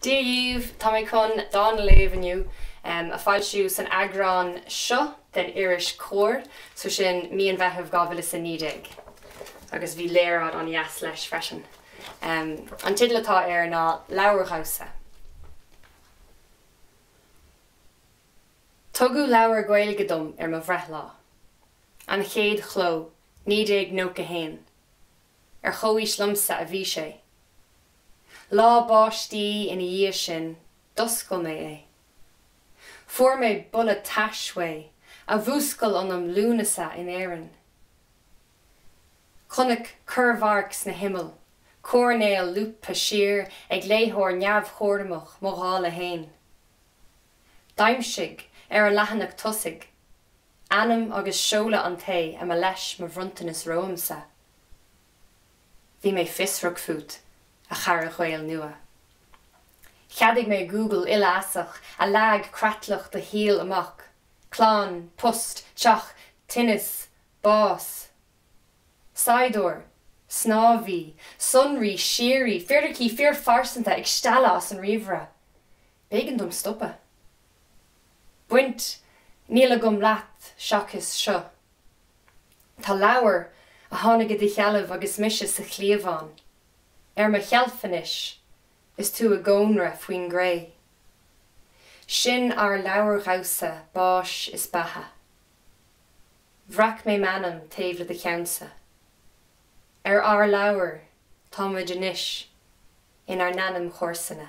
Dia dhaoibh, tá mé chun dán a léamh inniu, a foilsíodh san eagrán seo den iris Comhar, so sin mí an Mheithimh 2019, agus bhí léaráid an-dheas leis freisin. An teideal atá air ná Leabhar Dhamhsa. Tugadh leabhar Gaeilge dom ar mo bhreithlá. An chéad chló, 1991. Ar chomhaois liomsa a bhí sé. Lá báistí ina dhiaidh sin, d'oscail mé é. Fuair mé boladh tais uaidh, a mhúscail ionam Lúnasa in Éirinn. Chonac corrmharc sna himill, coirnéal lúbtha siar ag léitheoir neamhchúramach mo dhála fhéin. D'aimsigh, ar an leathanach tosaigh, ainm agus seoladh an té a mba leis mo bhronntanas romhamsa. Bhí mé fiosrach fút, a chara Ghaeil nua. Cheadaigh mé Google uilefheasach a leag creatlach do shaoil amach, clann, post, teach, tinneas, bás. Saighdiúir, snámhaí, sonraí síoraí, fíricí fíorphearsanta ag stealladh as an ríomhaire. B'éigean dom stopadh. Baint níl agam leat seachas seo. Tá leabhar, a tháinig i do sheilbh agus mise sa chliabhán, ar mo sheilf anois is tú i gcónra faoin gcré. Sin ár leabhar dhamhsa báis is beatha. Bhreac mé m'ainm taobh le do cheannsa. Ar ár leabhar tá muid anois inár n-ainm chomharsana.